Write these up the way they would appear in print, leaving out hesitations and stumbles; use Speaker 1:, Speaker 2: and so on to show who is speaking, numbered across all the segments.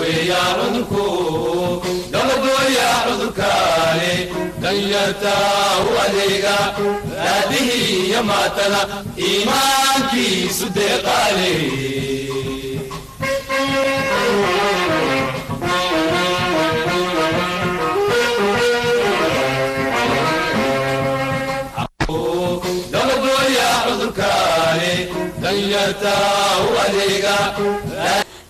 Speaker 1: Daweeyaa cudurku, dabargooyaa cudurkaani, danyartaa u adeega, raadihii iyo maatada iimaankiisu deeqaale. Dabargooyaa cudurkaani, danyartaa u adeega.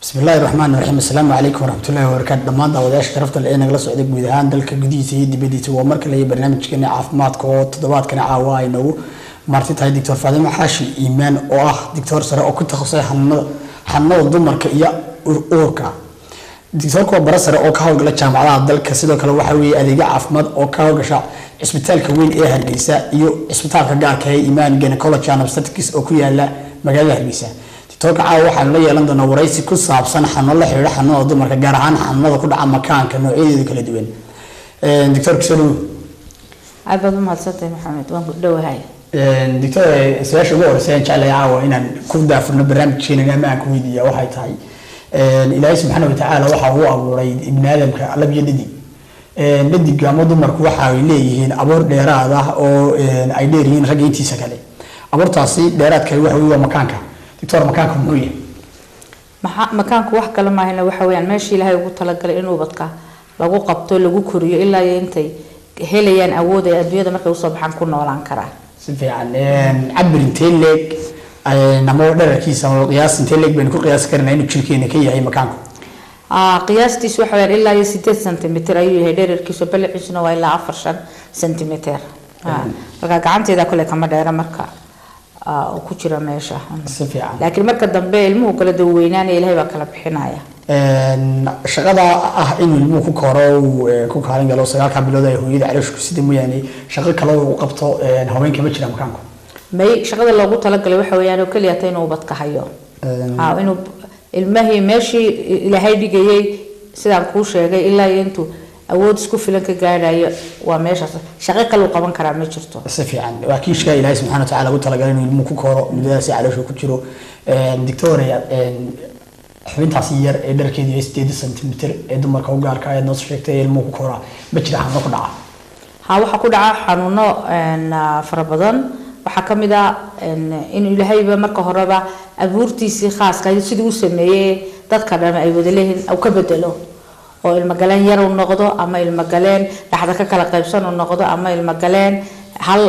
Speaker 2: Bismi illaahi raxmaan raxiim. Assalaamu calaykum waraxmatullahi wabarakaatu. Dhammaan daawadayaasha sharafta leh ee nagala socday guud ahaan dalka gudihiisa iyo dibadiisa, waa mar kale iyo barnaamijkeena caafimaadka oo toddobaadkani caawa ay noogu marti tahay Doctor Faadimo Xaashi Iimaan, oo ah doctor sare oo ku takhasusay xanuunada dumarka iyo uurka. Doctorka waa bara sare oo ka howlgala jaamacadaha dalka. Sidoo kale waxaa weeye adeegyo caafimaad oo ka howlgasha cisbitaalka weyn ee Hargeysa iyo cisbitaalka gaarka ee Imaan Gynecology and Obstetrics oo ku yaala magaalada Hargeysa. Doctorka caawa waxaanu la yeelan doonaa waraysi ku saabsan xanuuno la xiriira xanuunada dumarka, gaar ahaan xanuunada ku dhaca makaanka noocyadeedu kala duwan. Doctorka, soo dhawow.
Speaker 3: Aad baad u mahadsantahay, Maxamed, waan ku dhowahay.
Speaker 2: Doctor, su-aasha ugu horeysa aan jeclahay caawa inaan ku daafurno barnaamijkeena ama aan ku weydiiya waxay tahay: Ilaahay subxaana watacaala waxa uu abuuray ibni aadamka lab iyo dhadig. Dhadiga ama dumarku waxa ay leeyihiin abuur dheeraad ah oo ay dheeryihiin ragga intiisa kale. Abuurtaasi dheeraadka waxa wey waa makaanka. Doctor, makaanka muxuu yahay?
Speaker 3: Maxaa makaanku? Wax kale maahayna, waxa weeyaan meeshii Ilaahay ugu talagalay in ubadka lagu qabto, lagu koriyo, ilaa iyo intay helayaan awood ay adduunyada markay usoo baxaan ku noolaan karaan.
Speaker 2: Si fiican. Cabir intee leeg ama dherarkiisa ama qiyaas intee leeg baynu ku qiyaasi karnaa inuu jirkeena ka yahay makaanku?
Speaker 3: Qiyaastiisu waxa weeyaan ilaa iyo 8 centimeter ayuu yahay dherarkiisu, balaciisuna waa ilaa 4, 5 centimeter. Marka gacanteeda kale kama dheera marka uu ku jira meesha.
Speaker 2: Si fiican.
Speaker 3: Laakiin marka dambe ilmuhu kala daweynaanaya, Ilaahay baa kala bixinaya.
Speaker 2: Shaqada ah inuu ilmuhu ku koro, uu ku kaalin galo 9-ka bilood ay hooyada caloosha ku sida mooyaane, shaqo kale uu qabto haweenka ma jira makaanku?
Speaker 3: May, shaqada loogu talagalay waxa weeyaan oo keliya ta inuu ubadka hayo. Inuu ilmahii meeshii Ilaahay dhigayay, sidaan kuu sheegay, ilaa iyo intuu awood isku filan ka gaadhayo, waa meeshaas. Shaqo kale uu qaban karaa ma jirto.
Speaker 2: Si fiican. Waa kiishka Ilaahay subxaana watacaala ugu talagalay inuu ilmuhu ku koro muddadaasi caloosha ku jiro. Doctor, xubintaasi yar ee dherkeedu yahay 8 centimeter ee dumarka u gaarka ayaad noo sheegtay ee ilmuhu ku koraa, ma jira xanuuno ku dhaca?
Speaker 3: Ha, waxaa ku dhaca xanuuno fara badan. Waxaa ka mid ah in Ilaahayba marka horeba abuurtiisii khaaska ahayd, sidii u sameeyey dadka dhan ay wada leeyihiin, uu ka bedelo oo ilmogaleen yar uu noqdo, ama ilmogaleen dhexda ka kala qaybsan uu noqdo, ama ilmogaleen hal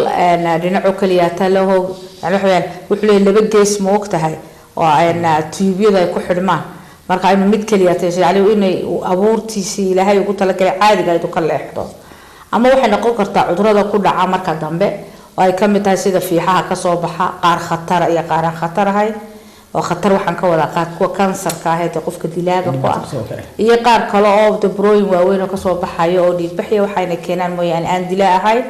Speaker 3: dhinac oo keliya talaho. Yani waxa weeyaan wuxuu leeyahay laba gees, ma og tahay, oo tuubyada ay ku xidhmaan. Marka inuu mid keliya tahay, yani inay abuurtiisii Ilaahay ugu talagalay caadiga ahayd uu ka leexdo. Ama waxay noqon kartaa cudurada ku dhaca marka dambe, oo ay ka mid tahay sida fiixaha kasoo baxa, qaar khatara iyo qaar aan khatar ahayn. Oo khatar waxaan ka wadaa qaar kuwa kansarka ahayd ee qofka dilaaga ku ah,
Speaker 2: Sidoo kale.
Speaker 3: iyo qaar kale oo dabrooyin waaweyn oo kasoo baxayo oo dhiigbaxya waxayna keenaan mooyaane aan dila ahayn.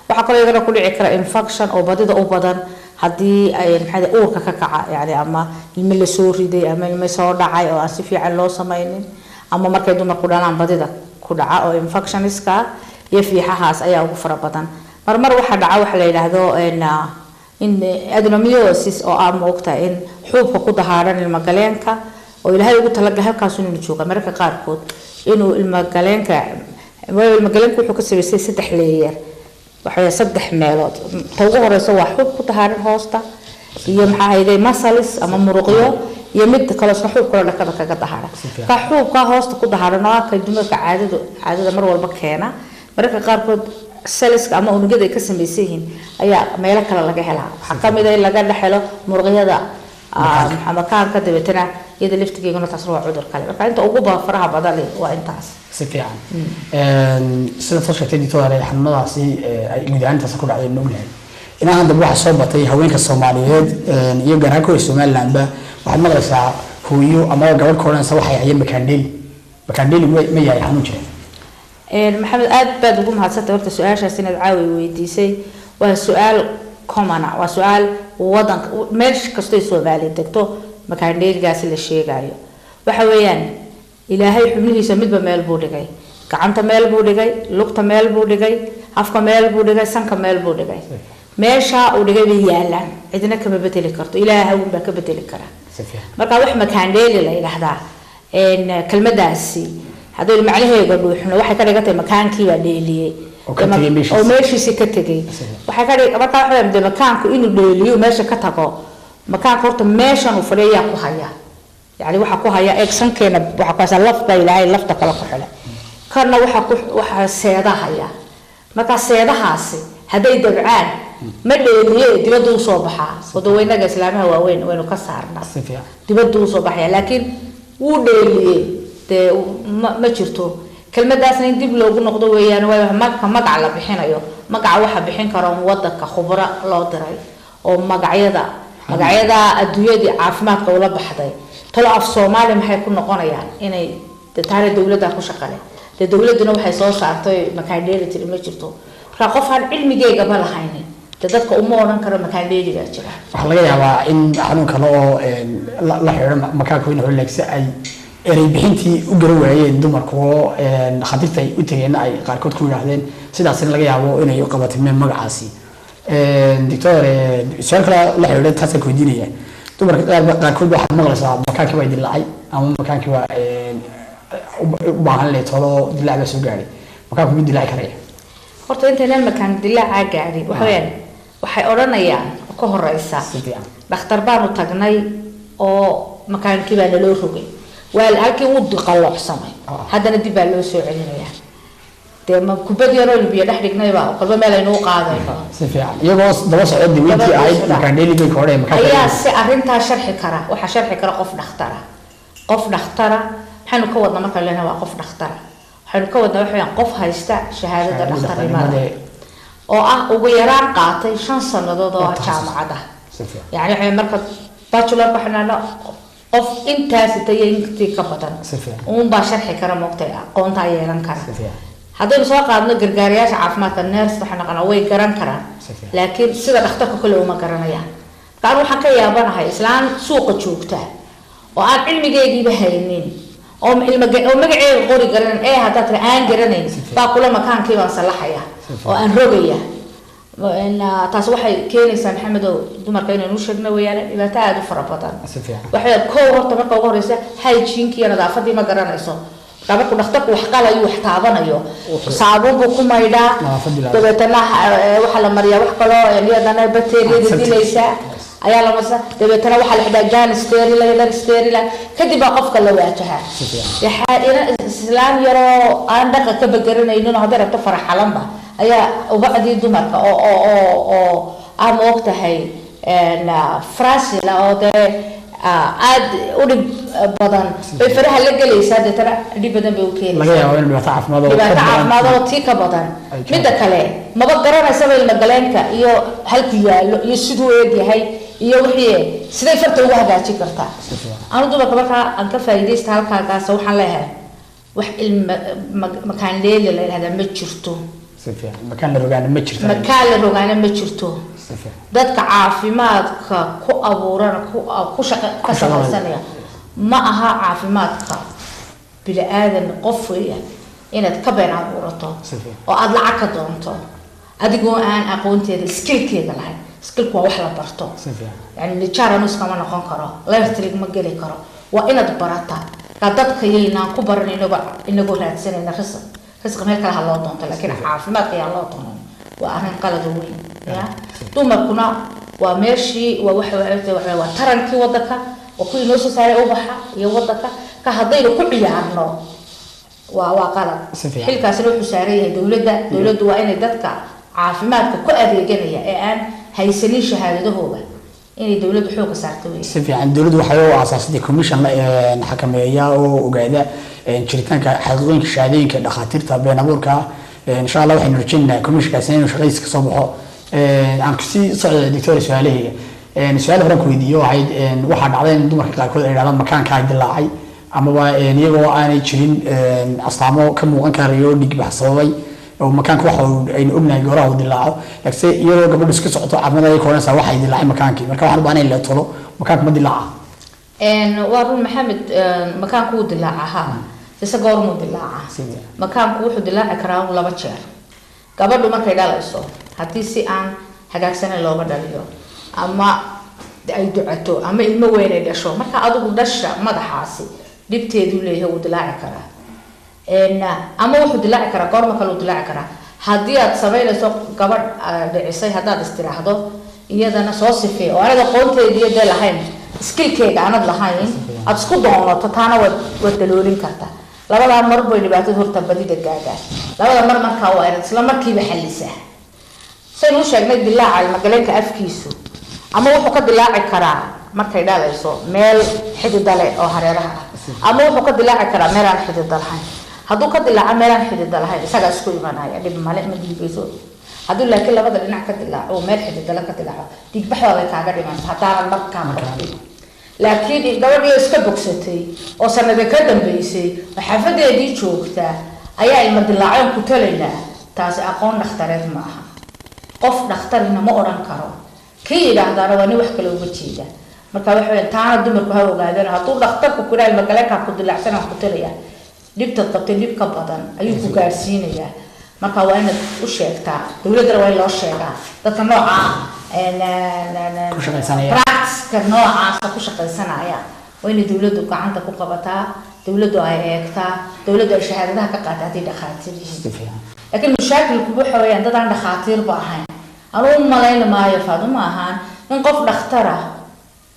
Speaker 3: Waxaa kaloo iyagana ku dhici kara infection oo badida u badan haddii ay maxay uurka ka kaca, yani ama ilmo lasoo riday ama ilmo soo dhacay oo aan si fiican loo samaynin, ama markay dumarku dhalaan badida ku dhaca oo infectioniska ah iyo fiixahaas ayaa ugu fara badan. Marmar waxaa dhaca waxa la yidhaahdo in adenomyosis, oo ah, ma ogtahay, in xuubka ku dahaaran ilmagaleenka oo Ilaahay ugu talagalay halkaas inuu jooga, mararka qaarkood inuu ilmagaleenka, waayo ilmagaleenka wuxuu ka samaysay saddex layer, waxa weeye saddex meelood. Ta ugu horeysa waa xuub ku dahaaran hoosta iyo maxaa hayday muscles ama muruqyo, iyo mid kaloo isna xuub kaloo dhakada kaga daharan. Ka xuubka hoosta ku daharan oo ah ka dumarka caadada mar walba keena, mararka qaarkood cells-ka ama unugyada ay ka samaysan yihiin ayaa meelo kale laga helaa. Waxaa kamid ah in laga dhex helo muruqyada makaanka, dabeetana iyada laftigeeguna taasna waa cudur kale. Marka inta ugu faraha badan leh waa intaas.
Speaker 2: Si fiican. Sida soo sheegtay, doctor, xanuunadaasi ay guud ahaan intaas ku dhacday ma ognahay. Inahan dambe waxaa soo batay haweenka Soomaaliyeed iyo gaar ahaan kuwa Somalilandba, waxaad maqlaysaa hooyo ama gabadh ka odhanaysa waxay hayeen makaandheli. Makaandheli ma yahay xanuun jira?
Speaker 3: Maxamed, aad baad ugu mahadsantay horta su-aashaas inaad caawi weydiisay. Waa su-aal common ah, waa su-aal wadanka meel kastoo Soomaaliya degto makaandheeligaasi la sheegayo. Waxa weeyaan Ilaahay xubnihiisa midba meel buu dhigay. Gacanta meel buu dhigay, lugta meel buu dhigay, afka meel buu dhigay, sanka meel buu dhigay. Meesha uu dhigay bay yaalaan, cidna kama bedeli karto, Ilaahay uun baa ka bedeli kara.
Speaker 2: Si fiican.
Speaker 3: Marka wax makaandheeli la yidhaahdaa Kelmadaasi haddaynu macnaheega dhuuxno, waxay ka dhigan tahay makaankii baa dheeliyey
Speaker 2: Oo ka tegey meeshiisii.
Speaker 3: Oo meeshiisii ka tegey. Waxay ka dhig marka waxa weeyaan, dee makaanku inuu dheeliyo meesha ka tago, makaanka horta meeshan uu fadhiyo yaa ku haya? Yani waxaa ku haya, eeg, sankeena waxaa ku haysa laf baa Ilaahay lafta kale ku xidhay, kana waxaa ku waxaa seeda haya. Marka seedahaasi hadday dabcaan, ma dheeliye, dibadda usoo baxaa. Wadaweynaga islaamaha waaweyn waynu ka saarnaa.
Speaker 2: Si fiican.
Speaker 3: Dibadda usoo baxaya, laakiin wuu dheeliyey dee ma jirto. Kelmadaasna in dib loogu noqdo weeyaan, waayo marka magac la bixinayo, magaca waxa bixin kara un wadanka khubro loo diray oo magacyada adduunyadii caafimaadka ula baxday. Talo af Soomaali maxay ku noqonayaan? Inay dee taana dowladda ku shaqale, dee dowladuna waxay soo saartay makaan dheeli tiri ma jirto. Marka qof aan cilmigeegaba lahaynin dee dadka uma odhan karo makaan dheeligaa jira.
Speaker 2: Waxaa laga yaabaa in xanuun kale oo la xidhiidho makaanka weyn xoleegsa ay erey bixintii u garan waayeen dumarku, oo khatarta ay u tegeenna ay qaarkood ku yidhaahdeen sidaasina laga yaabo inay u qabatimeen magacaasi. Doctor, su-aal kale la xidhiidha taasaan ku weydiinaya. Dumarka qaarkood waxaad maqlaysaa makaankii baa dilaacay ama makaankii baa u baahan leetolo, dilaac baa soo gaadhay. Makaanku mid dilaaci karaya?
Speaker 3: Horta intaynaan makaan dilaaca gaadhin, waxa weeyaan waxay odhanayaan oo ka horeysa,
Speaker 2: Si fiican.
Speaker 3: dhakhtar baanu tagnay oo makaankii baa naloo rogay, waa halkii wuu qalloocsamay, haddana dib baa loo soo celinayaa. Dee ma kubad yaroo biyo dhex dhignayba kolba meel aynu u qaadayno?
Speaker 2: Si fiican, iyagoo daba socda daweyntii
Speaker 3: Daba
Speaker 2: ahayd
Speaker 3: socda.
Speaker 2: Makaan dheeli bay ka odhanayaan makaanka.
Speaker 3: Ayaa si arrintaa sharxi kara? Waxaa sharxi kara qof dhakhtara. Qof dhakhtara maxaynu ka wadnaa markaan leenahay waa qof dhakhtara? Waxaynu ka wadnaa waxa weeyaan qof haysta shahaadada dhakhtarnimada oo ah ugu yaraan qaatay 5 sanadood oo
Speaker 2: Oo
Speaker 3: ah
Speaker 2: takhasus.
Speaker 3: jaamacadda.
Speaker 2: Si fiican.
Speaker 3: Yani waxay marka bachelor waxaan qof intaas itaya intii ka badan
Speaker 2: Si fiican.
Speaker 3: uun baa sharxi kara, moogtay, aqoontaa yeelan kara.
Speaker 2: Si fiican.
Speaker 3: Haddaynu soo qaadno gargaarayaasha caafimaadka, nurse waxaan naqanaa, way garan karaan,
Speaker 2: Si fiican.
Speaker 3: laakiin sida dhakhtarka kale uma garanayaan. Marka anu waxaan ka yaabanahay islaan suuqa joogta oo aan cilmigeygiiba haynin oo oo magaceega qori garanan ee haddaad tira aan garanayn baa kula makaankii baan salaxaya oo aan rogaya. Taas waxay keenaysaa, Maxamedow, dumarka inaynu u sheegno weeyaan dhibaato aada u fara badan.
Speaker 2: Si fiican.
Speaker 3: Waxay koow horta marka ugu horeysa hygiene iyo nadaafadii ma garanayso. Marka markuu dhakhtarku wax qalayo, wax taabanayo, saabuun buu ku maydhaa.
Speaker 2: Nadaafadii la-
Speaker 3: Dabeetana waxaa la mariyaa wax kaloo iyadana bacteriyada
Speaker 2: Antiseptic.
Speaker 3: dilaysa ayaa la marsaa. Dabeetana waxaa la xidhaa gown sterile, dhar sterile, kadib baa qofka la waajahaa.
Speaker 2: Si fiican.
Speaker 3: Waxaa ina islaan yaroo aan dhaqan ka bagaranaynin oo hadday rabto faraxalanba ayaa ubacdii dumarka oo ah, ma ogtahay, fragile oo dee aad u dhib badan bay faraha la gelaysaa, deetana dhib badan bay u keenaysaa.
Speaker 2: Laga yaabo in dhibaato caafimaad oo ka
Speaker 3: dhibaato
Speaker 2: badan-
Speaker 3: caafimaad oo tii ka badan.
Speaker 2: Ay keento.
Speaker 3: Midda kale, maba garanaysaba ilmagaleenka iyo halku yaallo iyo siduu eeg yahay iyo wixii, siday farta ugu hagaajin kartaa?
Speaker 2: Si fiican.
Speaker 3: Anu dumarka markaa aan ka faa'iidaysta halkaagaas waxaan leeyahay wax ilma makaan leeli la yidhahdaa ma jirto.
Speaker 2: Si fiican, makaan la rogaana ma jirto.
Speaker 3: Makaan la rogaana ma jirto.
Speaker 2: Si fiican.
Speaker 3: Dadka caafimaadka ku abuurana ku shaqa ka
Speaker 2: Ku shaqada.
Speaker 3: shaqaysanaya ma aha caafimaadka bini aadan qof weeyaan inaad ka been abuurato
Speaker 2: Si fiican.
Speaker 3: oo aada lacag ka doonto adigoo aan aqoonteeda, skillkeeda lahayn. Skillku waa wax la barto.
Speaker 2: Si fiican.
Speaker 3: Yani nijaar anu iskama noqon karo, electric ma geli karo, waa inaad barata. Marka dadka yaynaan ku baran inagoo raadsanayna risq. Risq meel kale ha loo doonto, laakiin caafimaadka yaa loo doonan, waa arrin qalad oo weyn. Ya dumarkuna waa meeshii, waa waxa waa tarankii wadanka, waa kuwii noo soo saaray ubaxa iyo wadanka. Ka haddaynu ku ciyaarno waa qalad.
Speaker 2: Si fiican.
Speaker 3: Xilkaasina wuxuu saaran yahay dowladda. Dowladdu waa inay dadka caafimaadka ku adeeganaya ee aan haysanin shahaadadahooda inay dowladdu xooga saarto wey.
Speaker 2: Si fiican, dowladdu waxay u aasaasatay commission la xakameeya oo ogaada jiritaanka xaqiiqooyinka shahaadooyinka dhakhaatiirta been abuurka ah. Insha Allah waxaynu rajaynaynaa commissionkaasi inuu shaqadiisa kasoo baxo. Aan kusii socda, doctor, su-aalahayga. Su-aal horaan ku weydiiyo ahayd, waxaa dhacday in dumarka qaarkood ay yidhahdaan makaankaa dilaacay, amaba iyagoo aanay jirin astaamo ka muuqan karayo dhiigbax sababay oo makaanka waxa aynu ognahay gooraha uu dilaaco, laakiinse iyadoo gabadhu iska socoto caafimaad ayay koranaysaa waxay dilaacay makaankii. Marka waxaan u baahnay in la tolo makaanka ma dilaaca?
Speaker 3: Waa run, Maxamed, makaanku wuu dilaaca ha, ise goormuu dilaaca?
Speaker 2: Sidee?
Speaker 3: Makaanku wuxuu dilaaci karaa laba jeer. Gabadhu markay dhalayso, haddii si aan hagaagsanayn looga dhaliyo ama ay ducato ama ilmo weyn ay dhasho, marka adigu dhasha madaxaasi Dhibteeduu leeyahay, wuu dilaaci karaa. Ama wuxuu dilaaci karaa goorma kale uu dilaaci karaa haddii aad samaynayso gabadh dhicisay, haddaad istiraahdo iyadana soo sifee oo aanad aqoonteediiyo dee lahayn, skillkeega aanad lahayn, aada isku doonato, taana waad daloolin kartaa. Labadaa mar bay dhibaatada horta badida gaadhaa. Labada mar markaa waa inaad isla markiiba xallisaa. Saynu u sheegnay, dilaaca ilmagaleenka afkiisu ama wuxuu ka dilaaci karaa markay dhalayso meel xidida leh oo hareeraha ah, ama wuxuu ka dilaaci karaa meel aan xidida lahayn. Hadduu ka dilaaco meel aan xidida lahayn, isagaa isku imanaya, dhib male, ma dhiigayso. Hadduu laakiin labada dhinac ka dilaaco oo meel xididale ka dilaaco, dhiigbaxda bay kaaga dhimanta haddaanan markaa qabtin. Laakiin gabadhii iska bogsatay oo sanade ka dambeysay oo xaafadeedii joogta ayaa ilma dilaaceen ku talaynaa, taasi aqoon dhakhtareed ma aha. Qof dhakhtarina ma odhan karo. Kii yidhaahdaana waa nin wax kale uga jeeda. Marka waxa weya, taana dumarku ha ogaadeen, hadduu dhakhtarku ku yidhaha ilmagaleenkaa ku dilaacsan aan ku talaya, dhibtaad qabtay dhib ka badan ayuu ku gaarsiinayaa. Marka waa inaad u sheegtaa, dowladdana waa in loo sheegaa dadka nooca
Speaker 2: ku shaqaysanaya.
Speaker 3: Practice-ka noocaasa ku shaqaysanaya waa inay dowladdu gacanta ku qabataa, dowladdu ay eegtaa, dowladdu ay shahaadadaha ka qaata haddii dhakhaatiir yihiin.
Speaker 2: Si fiican.
Speaker 3: Laakiin mashaakilku waxa weeyaan dad aan dhakhaatiirba ahayn. Anuu u malayna maayo, Faaduma ahaan, in qof dhakhtar ah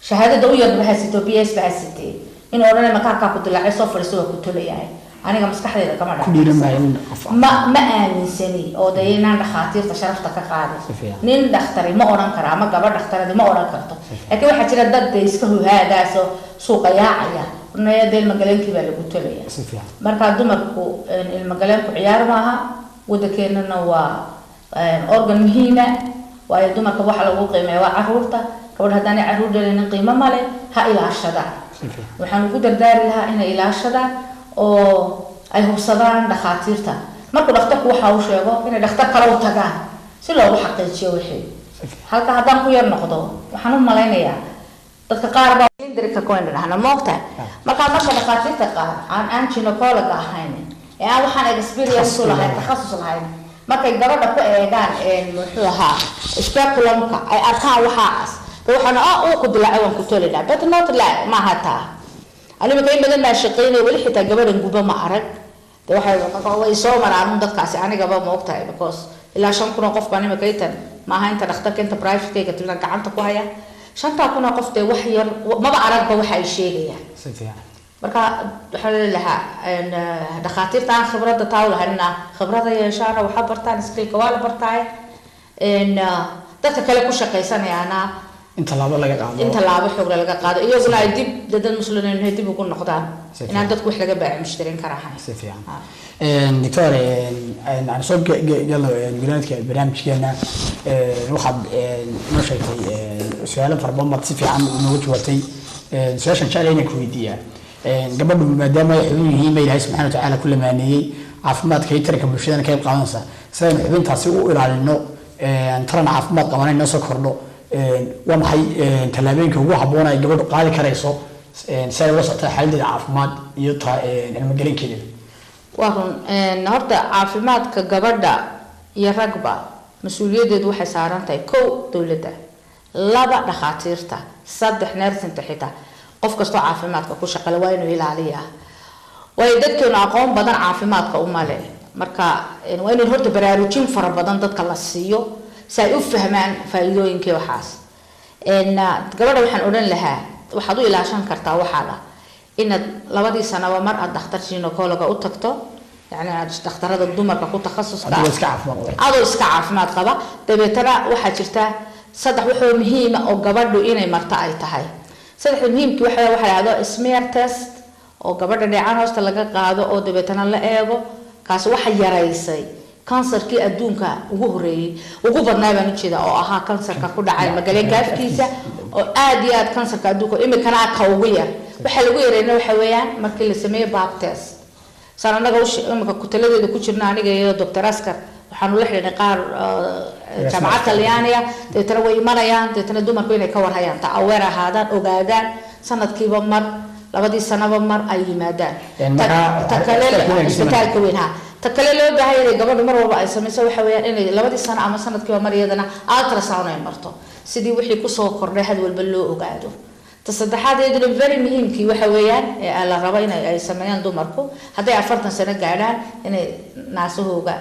Speaker 3: shahaadada u yarba ha sito, BS ba ha sitee, in odhanay makaarkaa ku dilaacay, soo fadhiiso, waa ku tolayahay, aniga maskaxdayda kama
Speaker 2: ku dhiiran
Speaker 3: dhac.
Speaker 2: Maayo nin qof ah.
Speaker 3: Ma aaminsani oo dee inaan dhakhaatiirta sharafta ka qaadin.
Speaker 2: Si fiican.
Speaker 3: Nin dhakhtari ma odhan kara ama gabadh dhakhtaradi ma odhan karto. Laakiin waxaa jira dad dee iska huhaadaasoo suuqa yaacaya, naya dee ilmagaleenkii baa lagu tolaya.
Speaker 2: Si fiican.
Speaker 3: Marka dumarku ilmagaleenku ciyaar maaha. Wadankeenana waa organ muhiima, waayo dumarka waxa lagu qiimeeya waa caruurta. Gabadh haddaanay caruur dhalinin qiimo male. Ha ilaashadaan.
Speaker 2: Si fiican.
Speaker 3: Waxaan ugu dardaari lahaa inay ilaashadaan oo ay hubsadaan dhakhaatiirta. Markuu dhakhtarku waxa uu sheego, inay dhakhtar kale u tagaan si loogu xaqiijiyo wixii.
Speaker 2: Si fiican.
Speaker 3: Halka haddaan ku yar noqdo, waxaan u malaynayaa dadka qaar baa cylindrical coin dhahna moogtahay. Marka dhakhaatiirta qaar aan gynecolog ahayn ee aan waxaan experience u lahayn, takhasus lahayn, markay gabadha ku eegaan muxuu ahaa speculumka, ay arkaan waxaas de, waxaana uu ku dilaacay, waan ku tolinaa, but not like maaha taa. Aniga in badan baan shaqeynaya, weli xitaa gabadhan guba ma arag. De waxay way soo maraan un dadkaasi, anigaba ma ogtahay, because ilaa 5,000 oo qof baan imika intan maaha, inta dhakhtarka, inta privatekayga timidaan gacanta ku haya. 5,000 oo qof dee wax yar maba aragba waxa ay sheegayaan.
Speaker 2: Si fiican.
Speaker 3: Marka waxaan leeyahay lahaa dhakhaatiirta aan khibradda taa u lahaynna khibrada yeeshaana, waxa bartaan, skillka waa la bartaay. Dadka kale ku shaqaysanayaana
Speaker 2: in tallaabo laga qaado,
Speaker 3: in tallaabo xoog laga qaado, iyaguna ay dib dad muslimiin ay dib ugu noqdaan
Speaker 2: Si fiican.
Speaker 3: inaan dadku wax laga baaci mushtarin karahan.
Speaker 2: Si fiican. Doctor, aan soo galo gunaadka barnaamijkeena. Waxaad noo sheegtay su-aalo fara badan baad si fiican nooga jawaabtay. Su-aashan jeclay inaan ku weydiiyaa, gabadhu maadaama ay xubin yihiin ba Ilaahay subxaana watacaala ku lamaaneeyey, caafimaadka iyo taranka bulshadana ka qayb qaadanaysa, sidaynu xubintaasi u ilaalino, taran caafimaad qabana inoo soo kordho, waa maxay tallaabooyinka ugu habboon ay gabadhu qaadi karayso si ay ula socoto xaaladdeeda caafimaad iyo ta ilmagelinkeeda?
Speaker 3: Waa run. Horta caafimaadka gabadha iyo ragba mas-uuliyaddeedu waxay saaran tahay: kow, dowladda; laba, dhakhaatiirta; saddex, nursingta. Xitaa qof kastoo caafimaadka ku shaqale waa inuu ilaaliyaa, waayo dadkeenu aqoon badan caafimaadka uma leh. Marka waa inuu horta baraarujin fara badan dadka la siiyo si ay u fahmaan faa'iidooyinkii waxaas. Gabadha waxaan odhan lahaa, waxaad u ilaashan kartaa waxaada inaad labadii sanaba mar aad dhakhtar gynecologa u tagto, yacni aad dhakhtarada dumarka ku takhasuska
Speaker 2: adigoo iska caafimaad qaba.
Speaker 3: Adoo iska caafimaad qaba. Dabeetana waxaa jirta saddex waxoo muhiima oo gabadhu inay marto ay tahay. Saddexda muhiimkii waxa la yidhahdo smear test, oo gabadha dheecaan hoosta laga qaado oo dabeetana la eego. Kaasi waxa yaraysay kansarkii adduunka ugu horeeyey, ugu badnaa baan ujeeda, oo ahaa kansarka ku dhacay magaleenka afkiisa, oo aad iyo aad kansarka adduunka imikana ka ugu yar. Waxaa lagu yareyna waxa weeyaan markii la sameeyey Pap test. Saan annaga imika kutaladeeda ku jirna, aniga iyo Dr Askar, waxaanu la xidhiidhnay qaar jaamacad Talyaaniga. Dabeetana way imanayaan. Dabeetana dumarku inay ka warhayaan, ta aware ahaadaan, ogaadaan, sanadkiiba mar, labadii sanaba mar ay yimaadaan.
Speaker 2: Markaa
Speaker 3: ta kale
Speaker 2: isbitaalka weyn.
Speaker 3: Isbitaalka weyn, ha. Ta kale loo baahan yahay gabadhu mar walba ay samayso waxa weeyaan inay labadii sano ama sanadkiiba mar iyadana ultrasound ay marto, sidii wixii kusoo kordhay had walba loo ogaado. Ta saddexaad iyaduna very muhiimkii waxa weeyaan ee la rabo inay ay sameeyaan dumarku hadday 40 sano gaadhaan, inay naasahooga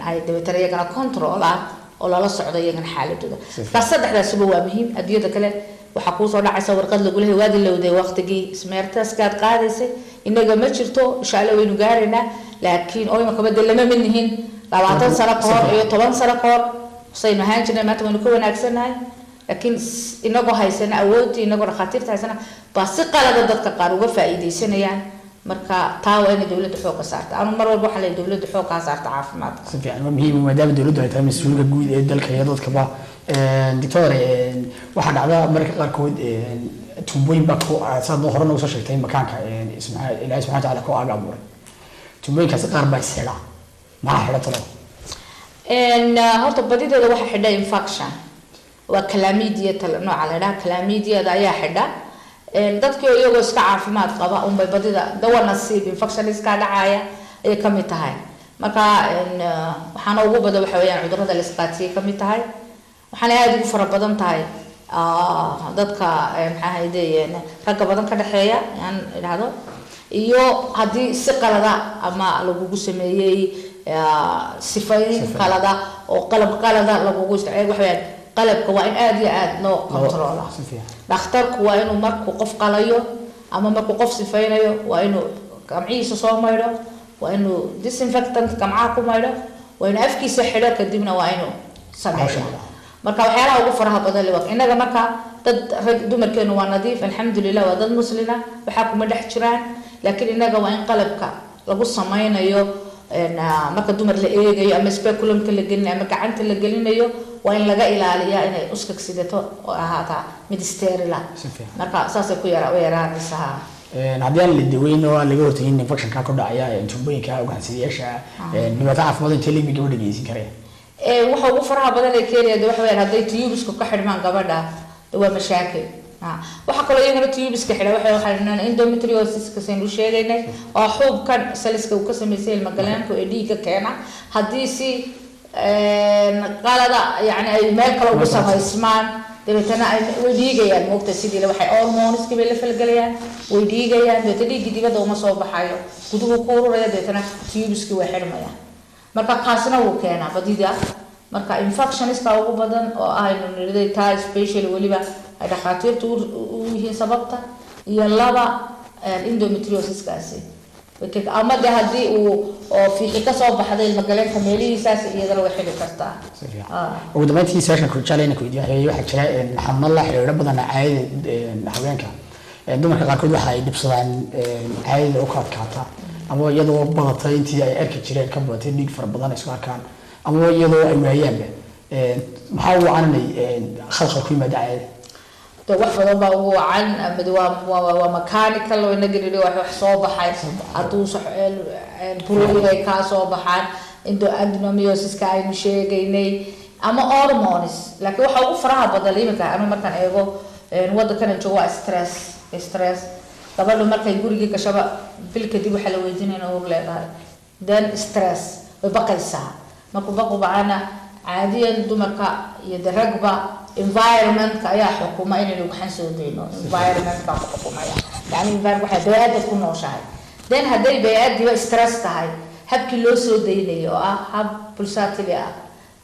Speaker 3: ay dabeetana iyagana control ah oo lala socdo iyagana xaaladooda. Marka saddexdaasuba waa muhiim. Adduunyada kale waxaa kuusoo dhacaysa warqad lagu leeyahay waad ilowday waqtigii smear testkaad qaadaysay. Inaga ma jirto, insha Alla waynu gaaraynaa, laakiin oo imakaba dee lama mid nihin 20 sano ka hor iyo 10 sano ka hor saynu ahaan jirnay. Maanta waynu ka wanaagsannahay, laakiin inagoo haysana awoodii, inagoo dhakhaatiirta haysana, baa si qalada dadka qaar uga faa'iidaysanayaan. Marka taa waa inay dowladda xoogga saarta. Anu mar walba waxaa leeyahay dowladda xoogga ha saarta caafimaadka.
Speaker 2: Si fiican, waa muhiim maadaama dowladdu ay tahay mas-uulka guud ee dalka iyo dadkaba. Doctor, waxaa dhacda mararka qaarkood tuubooyin baa ku saad noo hore noogu soo sheegtay makaanka Ilaahay subxana watacaala ku aaga abuuray. Tuubooyinkaasi qaar baa isxidha, maxaa xidha talo?
Speaker 3: Horta badideeda waxaa xidha infection, waa chlamydia, nooca la idhaha chlamydiada ayaa xidha. Dadkii oo iyagoo iska caafimaad qaba unbay badida dawa nasiib infection iska dhacaya ayay kamid tahay. Marka waxaana ugu badan waxa weeyaan cudurrada la isqaatiyay kamid tahay, waxaana aada ugu fara badan tahay dadka maxaa ahayde ragga badan ka dhexeeya aan idhaahdo, iyo haddii si qalada ama lagugu sameeyey sifayn qalada oo qalab qalada lagugu isticmaal. Waxa weeyaan qalabka waa in aada iyo aada loo controla.
Speaker 2: Si fiican.
Speaker 3: Dhakhtarku waa inuu markuu qof qalayo ama markuu qof sifaynayo waa inuu gamcihiisa soo maydho, waa inuu disinfectant gamcaha ku maydho, waa inuu afkiisa xidho, kadibna waa inuu sameeyo.
Speaker 2: Hawsha.
Speaker 3: Marka waxyaalaha ugu faraha badan le waa innaga. Marka dad rag dumarkeenu waa nadiif, alxamdulilah, waa dad muslina, waxaa kuma dhex jiraan, laakiin innaga waa in qalabka lagu sameynayo marka dumar la eegayo ama speculumka la gelinayo ama gacanta la gelinayo waa in laga ilaaliyaa inay uskag sidato oo ahaataa mid sterile.
Speaker 2: Si fiican.
Speaker 3: Marka saasay ku yara u yaraanaysaa.
Speaker 2: Haddii aan la daweyn oo aan laga hortagin infectionka ku dhacaya tuubooyinka ugaansidayaasha, dhibaato caafimaad intee leeg bay gabadha geysan karaya?
Speaker 3: Waxa ugu faraha badan ee keenaya de waxa weeyaan hadday tubesku ka xidhmaan gabadha de waa mashaakil. Waxa kaloo iyagana tubeska xidha waxa waxaan endometriosiska saynu sheegaynay, waa xuubkan saliska uu ka sameysay ilmagaleenku ee dhiigga keena. Haddii si qalada yani ay meel kale ugu samaysmaan, dabeetana ay way dhiigayaan, moogta sidii waxay hormoneski bay la falgelayaan, way dhiigayaan, dabeetana dhiiggii dibadda uma soo baxayo, guduhu ku ururaya, dabeetana tubeski way xidhmayaan. Marka kaasna wuu keenaa badida. Marka infectionska ugu badan oo ah aynu niriday taa specially weliba ay dhakhaatiirtu u yihiin sababta, iyo laba endometriosiskaasi, ama de haddii uu oo fiixi kasoo baxday ilmagaleenka meelihiisaas, iyadana way xidhi kartaa.
Speaker 2: Si fiican. Ugu dambeyntii su-aashan ku jeclay inaan ku weydiiyo waxaa jira xanuuno la xiriira badanaa caadada haweenka. Dumarka qaarkood waxa ay dhibsadaan caadada oo ka adkaata, ama iyadoo badatay intii ay arki jireen ka badatay, dhiig fara badan ay isku arkaan, ama iyadoo ay waayaanba. Maxaa ugu wacananay khalkhal ku yimaada caadada?
Speaker 3: De wax badan baa ugu wacan. Mid waa mechanical oo inaga nidhi wax soo baxay, hadduu burooyin ay kaa soo baxaan, adenomyosiska aynu sheegaynay, ama hormones. Laakiin waxa ugu faraha badan iminka anu markaan eego waddankana joogo waa stress. Stress, gabadhu markay gurigii gashaba bil kadib waxaa la weydiinaya in uur leedahay, then stress way baqaysaa. Markuu baqu bacana, caadiyan dumarka iyo de ragba environmentka ayaa xukuma inaynu gaxan soo dayno. Environmentka ku xukumaya, yani environment waxay bay'adda ku nooshahay. Then hadday bay'addiiba stress tahay, habkii loo soo daynayo oo ah hab pulsatile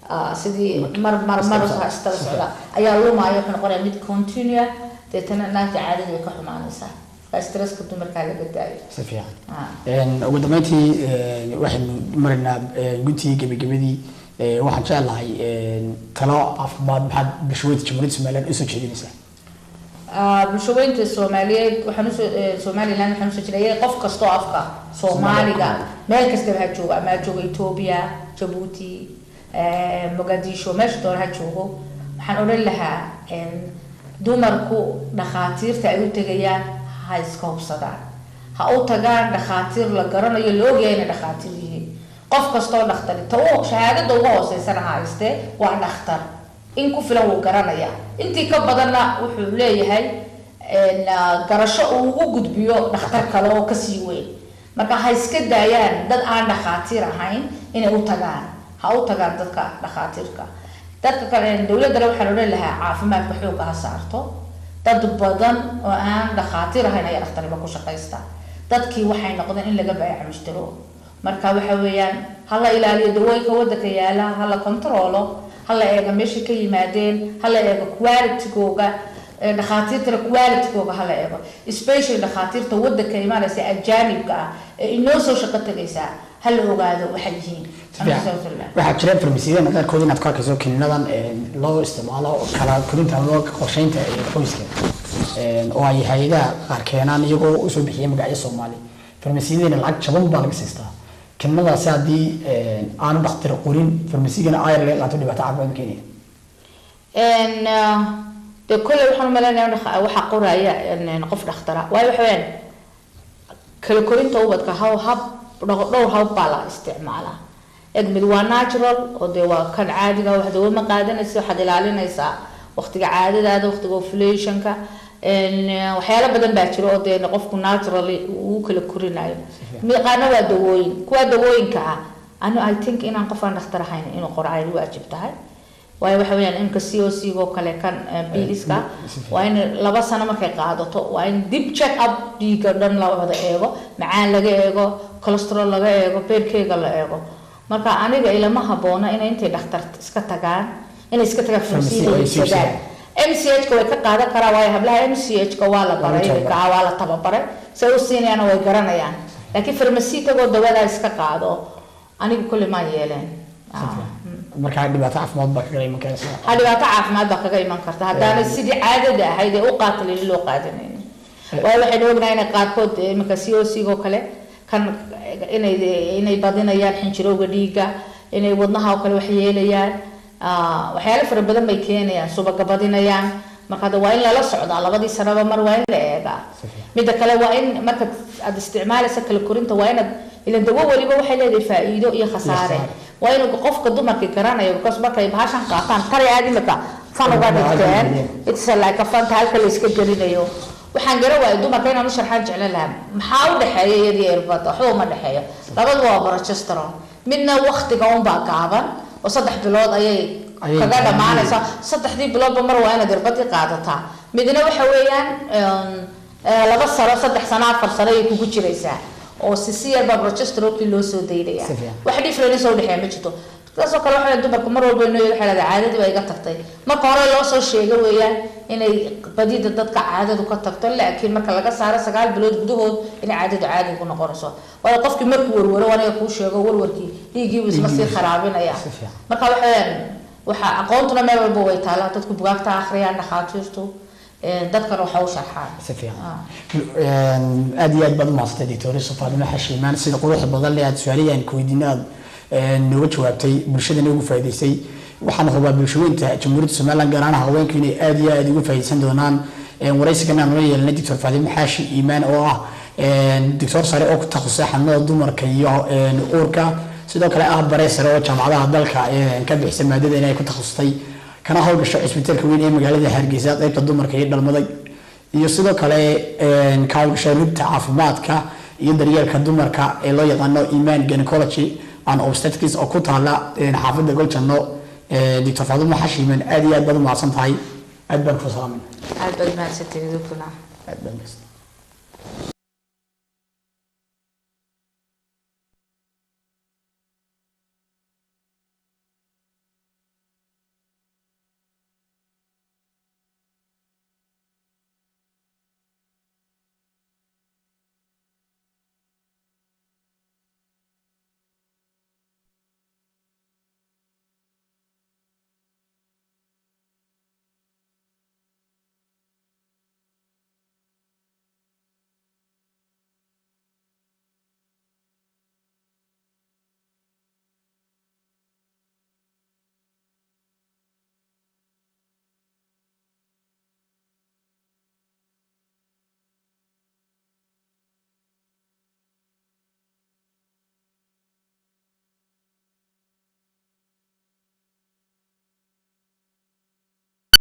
Speaker 3: ah, sidii mar mar mar istaba socda ayaa lumaayo, wuxuu noqonayaa mid continue, deetana naagta caadada way ka xumaanaysaa. Marka stresska dumarkaa laga daayo.
Speaker 2: Si fiican. Ugu dambeyntii waxaynu maraynaa guntii gebagabadii. Waxaan jeclahay talo caafimaad, maxaad bulshooyinka Jamhuuriyadda Somaliland usoo jeedinaysaa?
Speaker 3: Bulshaweynta Soomaaliyeed waxaan usoo Somaliland waxaan usoo jeedaya qof kastoo afka Soomaaliga meel kastaba ha joogo, ama ha joogo Ethiopia, Jabuuti, Mogadisho, meesha doona ha joogo, waxaan odhan lahaa dumarku dhakhaatiirta ay u tegayaan ha iska hubsadaan, ha u tagaan dhakhaatiir la garanayo, la ogyahay inay dhakhaatiir yihiin. Qof kastoo dhakhtari ta u shahaadada uga hooseysana ha haystee, waa dhakhtar, in ku filan wuu garanayaa, intii ka badanna wuxuu leeyahay garasho uu ugu gudbiyo dhakhtar kale oo kasii weyn. Marka ha iska daayaan dad aan dhakhaatiir ahayn inay u tagaan, ha u tagaan dadka dhakhaatiirka. Dadka kale, dowladdana waxaan odhan lahaa caafimaadka xoogga ha saarto. Dad badan oo aan dhakhaatiir ahayn ayaa dhakhtarnimo ku shaqaysta. Dadkii waxay noqdeen in laga baayac mushtaro. Marka waxa weeyaan, hala ilaaliyo dawooyinka wadanka yaala, hala controlo, hala eego meesha ka yimaadeen, hala eego quality-googa, dhakhaatiirtana quality-googa hala eego, especially dhakhaatiirta wadanka imaanaysa ajaanibka ah ee inoo soo shaqo tagaysaa, hala ogaado waxay yihiin.
Speaker 2: Waxaa jira farmasiyada qaarkood inaad ku arkayso kiniinadan loo isticmaalo kala korinta ama qorsheynta qoyska, oo ay hay-adaha qaar keenaan iyagoo usoo bixiya magacyo Soomaali. Farmasiyadana lacag jaban baa laga siistaa kiniinadaasi. Haddii aanu dhakhtar qorin, farmasigana ayar laga qaato, dhibaato caafimaad keenaya?
Speaker 3: Dee kolley waxaan umaleynaya waxaa qoraya qof dhakhtara, waayo waxa weyaan kala korinta ubadka hab dhowr hab baa la isticmaalaa. Eg, mid waa natural oo dee waa kan caadiga, wax dawo ma qaadanaysa, waxaad ilaalinaysaa waqtiga caadadaada, waqtiga ovulationka. Waxyaalo badan baa jira oo dee qofku naturally uu kala korinayo. Qaarna waa dawooyin. Kuwa dawooyinka ah, anu I think inaan qof aan dhakhtar ahayn inuu qoro ay waajib tahay, waayo waxa weeyaan imka COC oo kale, kan pillska, waa in 2 sano markay qaadato waa in dib check up dhiigga dhan la wada eego, macaan laga eego, cholesterol laga eego, beerkeyga la eego. Marka aniga ilama haboona inay intay dhakhtar iska tagaan inay iska tagaan farmasiga iibsadaan. MCH ka way ka qaadan karaa, waayo hablaha MCH ka waa la baray imika, waa la tababaray, say u siinayaan way garanayaan. Laakiin farmasi tagoo dawadaa iska qaado, anigu kulli maan yeeleen.
Speaker 2: Markaa dhibaato caafimaad baa kaga iman karaysa?
Speaker 3: Ha, dhibaato caafimaad baa kaga iman karta haddaana sidii caadada ahayd ee u qaatalili loo qaadanaynin, waayo waxaynu ognahay inay qaarkood iminka COC oo kale kan inay badinayaan xinjirowga dhiigga, inay wadnaha oo kale wax yeelayaan, waxyaalo fara badan bay keenayaan, subaga badinayaan. Marka hadda waa in lala socdaa, labadii sanaba mar waa in la eegaa. Midda kale, waa in marka aad isticmaalaysa kala korinta, waa inaad ilan dawo weliba waxay leedahay faa'iido iyo khasaare, waa inuu qofka dumarkii garanayo, because markay bahashan qaataan taray aad imika fan uga dhigteen, it's like a fanta halka la iska gelinayo. Waxaan garan waayay dumarka inaan u sharxaan jeclan lahaa, maxaa u dhexeeya iyadii irbada? Waxba uma dhexeeyo, labaduba waa progesterone. Midna waktiga unbaa gaaban oo 3 bilood ayay kaga dhamaanaysaa, saddexdii biloodba mar waa inaad irbadii qaadataa. Midna waxa weeyaan 2 sano, 3 sano, 4 sano ayay kugu jiraysaa oo si yarbaa progesteronekii loo soo daynaya. Wax difference oo dhexeeya ma jirto. Taasoo kale waxa dumarku mar walba inoo waxay leedahay caadadii baa iga tagtay. Marka hore loo soo sheego weeyaan inay badida dadka caadadu ka tagto, laakiin marka laga saaro 9 bilood gudahood inay caadadu caadi ku noqonayso, waayo qofkii markuu warwaro, aniga kuu sheego, warwarkii dhiiggiibu isma sii kharaabinaya. Marka waxaweyaan waxa aqoontuna meel walba way taalaa, dadku bugaagta akhriyaan, dhakhaatiirtu dadkana waxa u sharxaan.
Speaker 2: Si fiican, aad iyo aad baad umahadsantay, Doctor Faadimo Xashiimaan, sida quruxda badan le aad su-aalihii aan ku weydiinay aad nooga jawaabtay, bulshadana ugu faa'iidaysay. Waxaan hubaa bulshooyinka Jamhuuriyadda Somaliland, gaar ahaan haweenku, inay aad iyo aad ugu faa'iidaysan doonaan waraysigan aan nala yeelanay Doctor Faadimo Xaashi Iimaan, oo ah doctor sare oo ku takhasusay xanuunada dumarka iyo uurka, sidoo kale ah bare sare oo jaamacadaha dalka ka bixisa maadada inay ku takhasustay, kana howlgasho cisbitaalka weyn ee magaalada Hargeysa, qaybta dumarka iyo dhalmada, iyo sidoo kale ka howlgasha rugta caafimaadka iyo daryeelka dumarka ee loo yaqaano Iman Gynecology and Obstetrics oo ku taala xaafadda Goljanno. Doctor Faadumo Xashiiman, aad iyo aad baad u mahadsan tahay, aad baan ku salaamin.
Speaker 3: Aad baad mahadsantihiin idinkuna.
Speaker 2: Aad baan mahadsan.